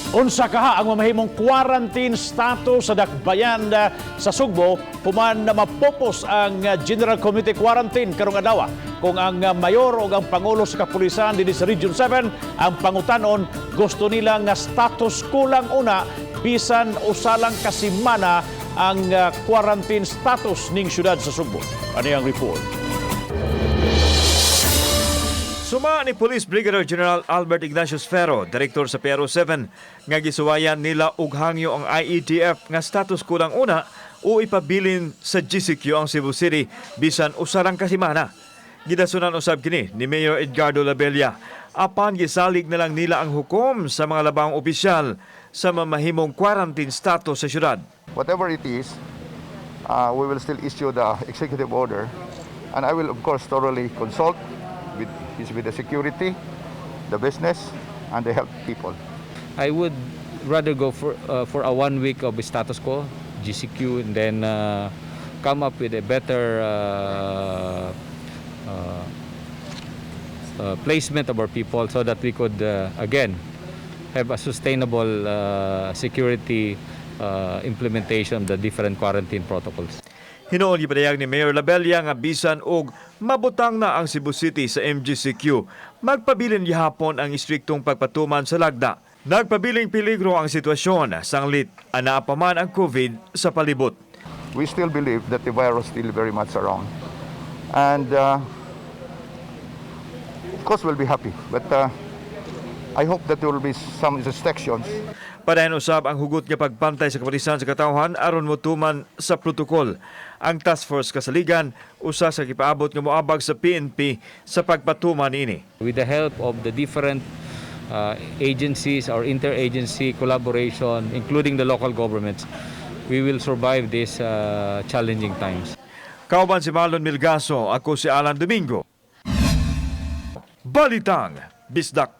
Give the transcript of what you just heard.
Unsa kaha ang mamahimong quarantine status sa dakbayan sa Sugbo human na mapupos ang General Community Quarantine karong adlaw? Kung ang mayor o ang pangulo sa kapulisan dinhi sa Region 7 ang pangutanon, gusto nila nga status quo lang una bisan usa lang ka semana ang quarantine status ning syudad sa Sugbo. Ano ang report? Suma ni Police Brigadier General Albert Ignatius Ferro, Direktor sa PRO 7, nga gisuwayan nila og hangyo ang IETF nga status quo lang una o ipabilin sa GCQ ang Cebu City bisan usa lang ka semana. Gidasunan usab kini ni Mayor Edgardo Labella. Apan gisalig na lang nila ang hukom sa mga labang opisyal sa mamahimong quarantine status sa syudad. Whatever it is, we will still issue the executive order, and I will, of course, thoroughly consult with the security, the business, and the health people. I would rather go for a one week of status quo, GCQ, and then come up with a better placement of our people so that we could again have a sustainable security implementation of the different quarantine protocols. Hinuon gipadayag ni Mayor Labella nga bisan og mabutang na ang Cebu City sa MGCQ, magpabilin gihapon ang istriktong pagpatuman sa lagda. Nagpabiling peligro ang sitwasyon sanglit anaa pa man ang COVID sa palibot. We still believe that the virus is still very much around, and of course, we'll be happy. But I hope that there will be some restrictions. Padayon usab ang hugot nga pagbantay sa kapulisan sa katawhan aron motuman sa protokol. Ang task force kasaligan usa sa gipaabot nga moabag sa PNP sa pagpatuman niini. With the help of the different agencies or interagency collaboration, including the local governments, we will survive these challenging times. Kauban si Marlon Milgaso, ako si Alan Domingo. Balitang Bisdak.